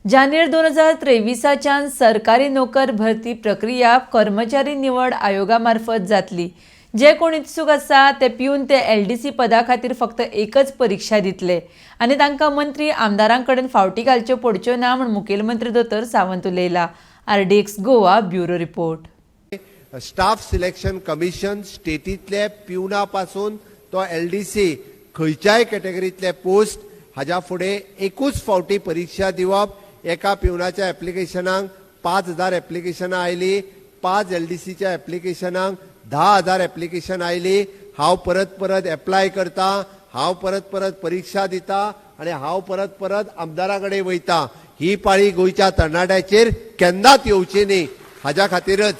जानेर 2023च्यान सरकारी नोकर भरती प्रक्रिया कर्मचारी निवड आयोगा मार्फत जातली. जे कोण इत्सूक आसा ते पिवन ते एलडीसी पदा खातीर फक्त एकच परिक्षा दितले आनी तांकां मंत्री आमदारां कडेन फावटी घालच्यो पडच्यो ना म्हूण मुखेलमंत्री दोतोर Sawant उलयला. RDX Goa bureau report. Staff selection commission स्टेटींतले पिवना पासून तो एलडीसी खंयच्याय कॅटेगरीतले पोस्ट हाज्या फुडें एकूच फावटी परिक्षा दिवप. एका पिवनाच्या एप्लिकेशनाक 5000 एप्लिकेशनां आयली, 5 एलडीसीच्या एप्लिकेशनाक 10,000 एप्लिकेशन आयली. हांव परत परत एप्लाय करता, हांव परत परत परिक्षा दिता आनी हांव परत परत आमदारा कडेन वयता. ही पाळी गोंयच्या तरणाट्याचेर केन्नाच येवची न्ही हाज्या खातीरच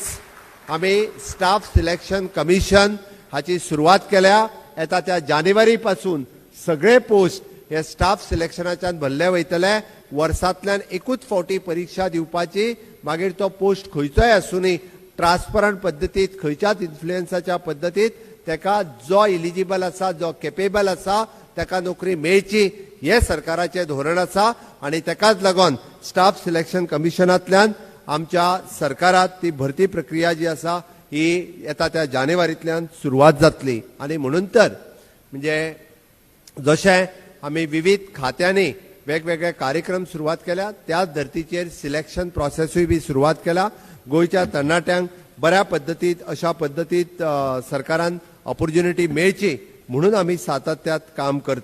आमी स्टाफ सिलेक्शन कमिशन हाची सुरवात केल्या. येता त्या जानेवारी पासून सगळे पोस्ट हे स्टाफ सिलेक्शनाच्यान भरले वयतले. वर्सांतल्यान एकूच फावटी परिक्षा दिवपाची, मागीर तो पोस्ट खंयचोय आसूं, ट्रान्सपरंट पद्दतीत, खंयच्याच इन्फ्लुएन्साच्या पद्दतीत तेका जो इलिजिबल आसा, जो केपेबल आसा तेका नोकरी मेळची हें सरकाराचें धोरण आसा. आनी तेकाच लागून स्टाफ सिलेक्शन कमिशनांतल्यान आमच्या सरकारात ती भरती प्रक्रिया जी आसा ही येता त्या जानेवारींतल्यान सुरवात जातली. आनी म्हणून तर म्हणजे जशें आमी विविध खात्यांनी वेगवेगळे कार्यक्रम सुरवात केल्या, त्याच धर्तीचेर सिलेक्शन प्रोसेसूय बी सुरवात केला. गोंयच्या तरणाट्यांक बऱ्या पद्दतीत अशा पद्दतीत सरकारान ऑपॉर्च्युनिटी मेळची म्हणून आमी सातत्यात काम करता.